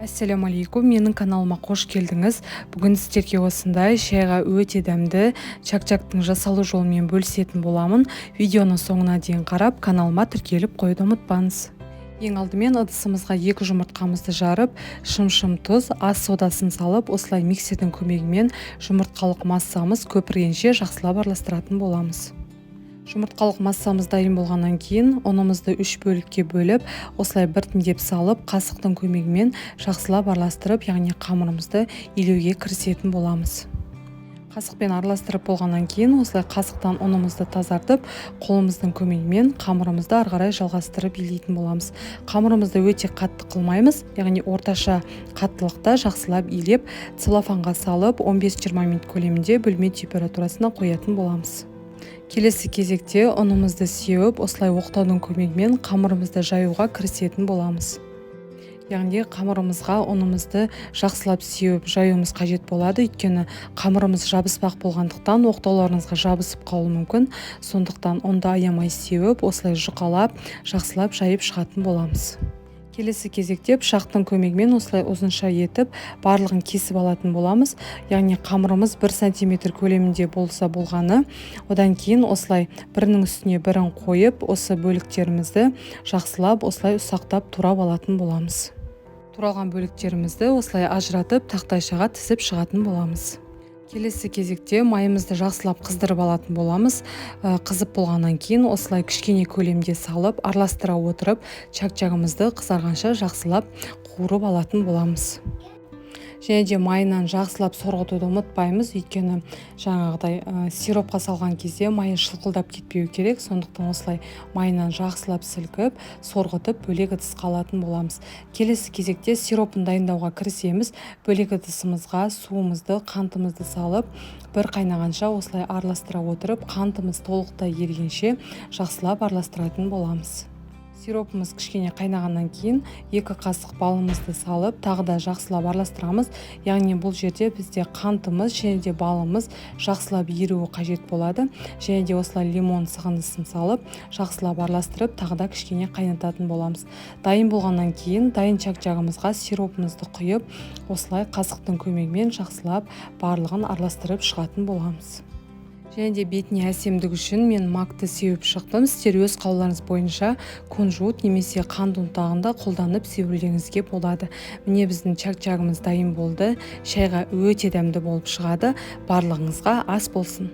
Ассалаумағалейкум, менің каналыма қош келдіңіз. Бүгін сіздерге осындай шайға өте дәмді чак-чактың жасалу жолымен бөлісетін боламын. Видеоны соңына дейін қарап, каналыма тіркеліп қоюды ұмытпаңыз. Ең алдымен ыдысымызға 2 жұмыртқамызды жарып, шым-шым тұз, ас содасын салып, осылай миксердің көмегімен жұмыртқалық массамыз көпіргенше жақсылап араластыратын боламыз. Жұмыртқалық массамыз дайын болғаннан кейін ұнымызды 3 бөлікке бөліп, осылай біртіндеп салып, қасықтың көмегімен жақсылап араластырып, яғни қамырымызды илеуге кірісетін боламыз. Қасықпен араластырып болғаннан кейін осылай қасықтан ұнымызды тазартып, қолымыздың көмегімен қамырымызды ары қарай жалғастырып илейтін боламыз. Қамырымызды өте қатты қылмаймыз, яғни орташа қаттылықта жақсылап илеп, целлофанға салып, 15-20 минут көлемінде бөлме температурасына қоятын боламыз. Келесі кезекте ұнымызды сеуіп, осылай оқтаудың көмегімен қамырымызды жаюға кірісетін боламыз. Яғни қамырымызға ұнымызды жақсылап сеуіп жаюымыз қажет болады, өйткені қамырымыз жабыспақ болғандықтан оқтауларыңызға жабысып қалуы мүмкін. Сондықтан ұнды аямай сеуіп, осылай жұқалап, жақсылап жайып шығатын боламыз. Келесі кезекте пышақтың көмегімен осылай ұзынша етіп барлығын кесіп алатын боламыз. Яғни қамырымыз 1 сантиметр көлемінде болса болғаны. Одан кейін осылай бірінің үстіне бірін қойып, осы бөліктерімізді жақсылап осылай ұсақтап турап алатын боламыз. Туралған бөліктерімізді осылай ажыратып, тақтайшаға тізіп шығатын боламыз. Келесі кезекте майымызды жақсылап қыздырып алатын боламыз. Қызып болғаннан кейін осылай кішкене көлемде салып, араластыра отырып, чак-чагымызды қызарғанша жақсылап қуырып алатын боламыз. Және де майынан жақсылап сорғытуды ұмытпаймыз, өйткені жаңағыдай сиропқа салған кезде майы шылқылдап кетпеу керек. Сондықтан осылай майынан жақсылап сілкіп, сорғытып, бөлек ыдысқа алатын боламыз. Келесі кезекте сиропын дайындауға кірісеміз. Бөлек ыдысымызға суымызды, қантымызды салып, бір қайнағанша осылай араластыра отырып, қантымыз толықтай ерігенше жақсылап араластыратын боламыз. Сиропымыз кішкене қайнағаннан кейін 2 қасық балымызды салып, тағы да жақсылап араластырамыз. Яғни бұл жерде бізде қантымыз және де балымыз жақсылап еруі қажет болады. Және де осылай лимон сығындысын салып, жақсылап араластырып, тағы да кішкене қайнататын боламыз. Дайын болғаннан кейін дайын чак-чагымызға сиропымызды құйып, осылай қасықтың көмегімен жақсылап барлығын араластырып шығатын боламыз. Және де бетіне әсемдік үшін мен макты сеуіп шықтым. Сіздер өз қалауларыңыз бойынша кунжут немесе қант ұнтағын да қолданып сеулеріңізге болады. Міне, біздің чак-чагымыз дайын болды. Шайға өте дәмді болып шығады. Барлығыңызға ас болсын.